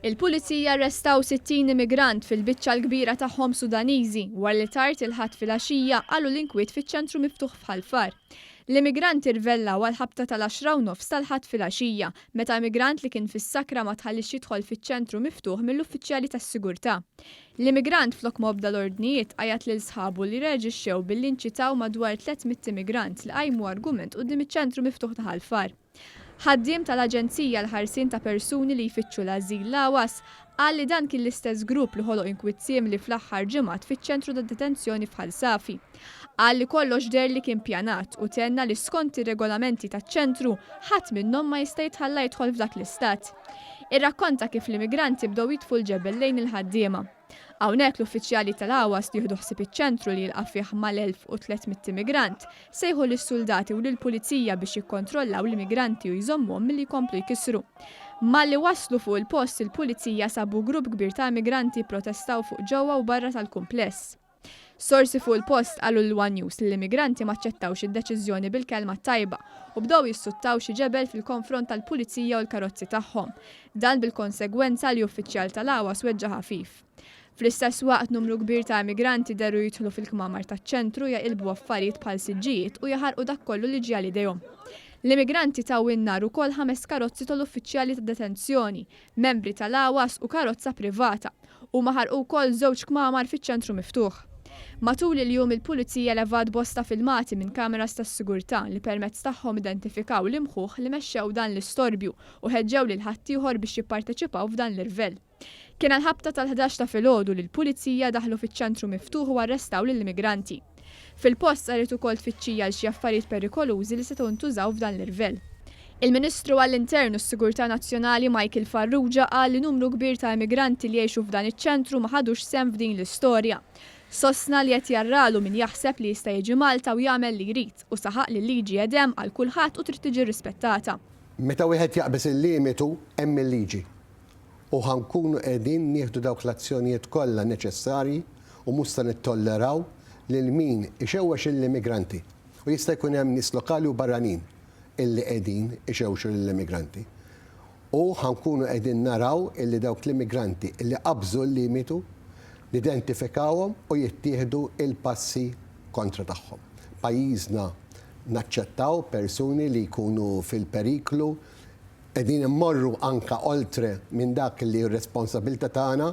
Il-Pulizija arrestaw 60 immigrant fil-biċċa l-kbira tagħhom Sudaniżi wara li tard il-Ħadd filgħaxija qalu l-inkwiet fiċ-ċentru miftuħ f'Ħal Far. L-immigranti rvellaw għall-ħabta tal-għaxra u nofs tal-Ħadd filgħaxija meta immigrant li kien fis-sakra ma tħalliex jidħol fiċ-ċentru miftuħ mill-uffiċjali tas-sigurtà. L-immigrant flok ma obda l-ordnijiet għajjat lil sħabu li rreaġixxew billi inċitaw madwar 300 immigrant li qajmu argument quddiem iċ-ċentru miftuħ ta' Ħal Far. Ħaddiem tal-Aġenzija għall-Ħarsien ta' Persuni li Jfittxu l-Ażil, l-AWAS, qal li dan kien l-istess grupp li ħoloq inkwiet simili fl-aħħar ġimgħat fiċ-ċentru ta' detenzjoni f'Ħal Safi. Qal li kollox deher li kien pjanat u tenna li skont ir-regolamenti taċ-ċentru, ħadd minnhom ma jista' jitħalla jidħol f'dak l-istat. Irrakkonta kif l-immigranti bdew jitfu l-ġebel lejn il-ħaddiema. Hawnhekk l-uffiċjali tal-AWAS li jieħdu ħsieb iċ-ċentru li jilqa' fih mal-1,300 immigrant, sejħu lis-suldati u lill-pulizija biex jikkontrollaw l-immigranti u jżommuhom milli jkomplu jkissru. Malli waslu fuq il-post il-pulizija sabu grupp kbir ta' immigranti jipprotestaw fuq ġewwa u barra tal-kumpless. Sorsi fuq il-post qalu lil one News li l-immigranti m'aċċettawx id-deċiżjoni bil-kelma t-tajba u bdew jissuttaw xi ġebel fil-konfront tal-pulizija u l-karozzi tagħhom. Dan bil-konsegwenza li uffiċjal tal-AWAS weġġa' ħafif. Fl-istess waqt numru kbir ta' immigranti dehru jidħlu fil-kmamar taċ-ċentru jaqilbu affarijiet bħal siġġijiet u jaħarqu dak kollu li ġie għal idejhom. L-immigranti taw in-nar ukoll ħames karozzi tal-uffiċjali ta' detenzjoni, membri tal-AWAS u karozza privata. Huma ħarqu wkoll żewġ kmamar fiċ-ċentru miftuħ. Matul il-jum il-Pulizija levat bosta filmati minn kameras tas-sigurtà li permezz tagħhom identifikaw l-imħuħ li mexxew dan l-istorbju u ħeġġew lil ħaddieħor biex jipparteċipaw f'dan l-irvell. Kien għall-ħabta tal-ħdax ta' filgħodu li l-Pulizija daħlu fiċ-ċentru miftuħ u arrestaw lill-immigranti. Fil-post saret ukoll tfittxija għal xi affarijiet perikolużi li setgħu ntużaw f'dan l-irvell. Il-Ministru għall-Intern u s-Sigurtà Nazzjonali Michael Farrugia qal li numru kbir ta' immigranti li jgħixu f'dan iċ-ċentru ma ħadux sehem f'din l-istorja. Sostna li qed jarralu min jaħseb li jista' jiġi Malta u jagħmel li jrid u saħaq li l-liġi qed hemm għal kulħadd u trid tiġi rispettata. Meta wieħed jaqbeż il-limitu hemm il-liġi u ħa nkunu qegħdin nieħdu dawk l-azzjonijiet kollha neċessarji u mhux se nittolleraw lil min ixewwex lill-immigranti. U jista' jkun hemm nies lokali u barranin illi qegħdin ixewxu lill-immigranti. U ħa nkunu qegħdin naraw illi dawk l-immigranti illi qabżu l-limitu nidentifikawhom u jittieħdu l-passi kontra tagħhom. Pajjiżna naċċettaw persuni li jkunu fil-periklu, Qegħdin immorru anka oltre minn dak li hu r-responsabilità tagħna,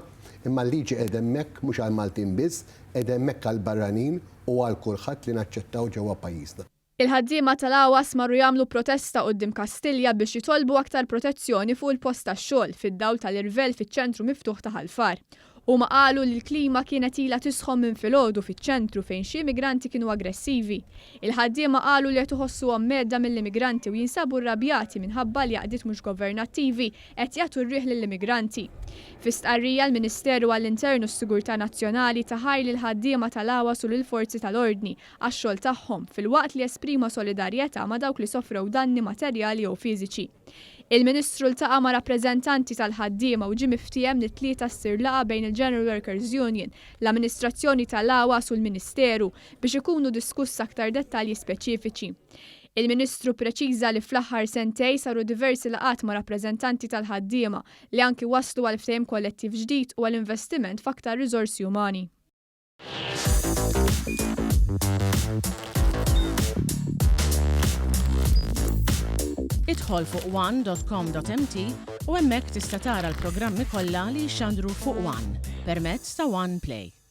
imma l-liġi qiegħda hemmhekk mhux għall-Maltin biss, qiegħda hemmhekk għall-barranin u għal kulħadd li naċċettaw ġewwa pajjiżna. Il-ħaddiema tal-AWAS marru jagħmlu protesta quddiem Kastilja biex jitolbu aktar protezzjoni fuq il-post tax-xogħol fid-dawl tal-irvell fiċ-ċentru miftuħ ta' Ħal Far. Huma qalu li l-klima kienet ilha tisħon minn filgħodu fiċ-ċentru fejn xi immigranti kienu aggressivi. Il-ħaddiema qalu li qed iħossuhom mhedda mill-immigranti u jinsabu rrabjati minħabba li għaqdiet mhux governattivi qed jagħtu r-riħ lill-immigranti. Fi stqarrija l-Ministeru għall-Intern u s-Sigurtà Nazzjonali ta ħajr lill-ħaddiema tal-AWAS u lill-forzi tal-ordni għax-xogħol tagħhom filwaqt li esprima solidarjetà ma' dawk li sofrew danni materjali jew fiżiċi. Il-Ministru ltaqa' ma' rappreżentanti tal-ħaddiema u ġie miftiehem li t-Tlieta ssir laqgħa bejn il-General Workers Union, l-amministrazzjoni tal-AWAS u l-Ministeru biex ikunu diskussa aktar dettalji speċifiċi. Il-Ministru ppreċiża li fl-aħħar sentej saru diversi laqgħat ma' rappreżentanti tal-ħaddiema li anki wasslu għal ftehim kollettiv ġdid u għal investiment f'aktar riżorsi umani. Idħol fuq one.com.mt u hemmhekk tista' tara l-programmi kollha li jixxandru fuq One permezz ta' One Play.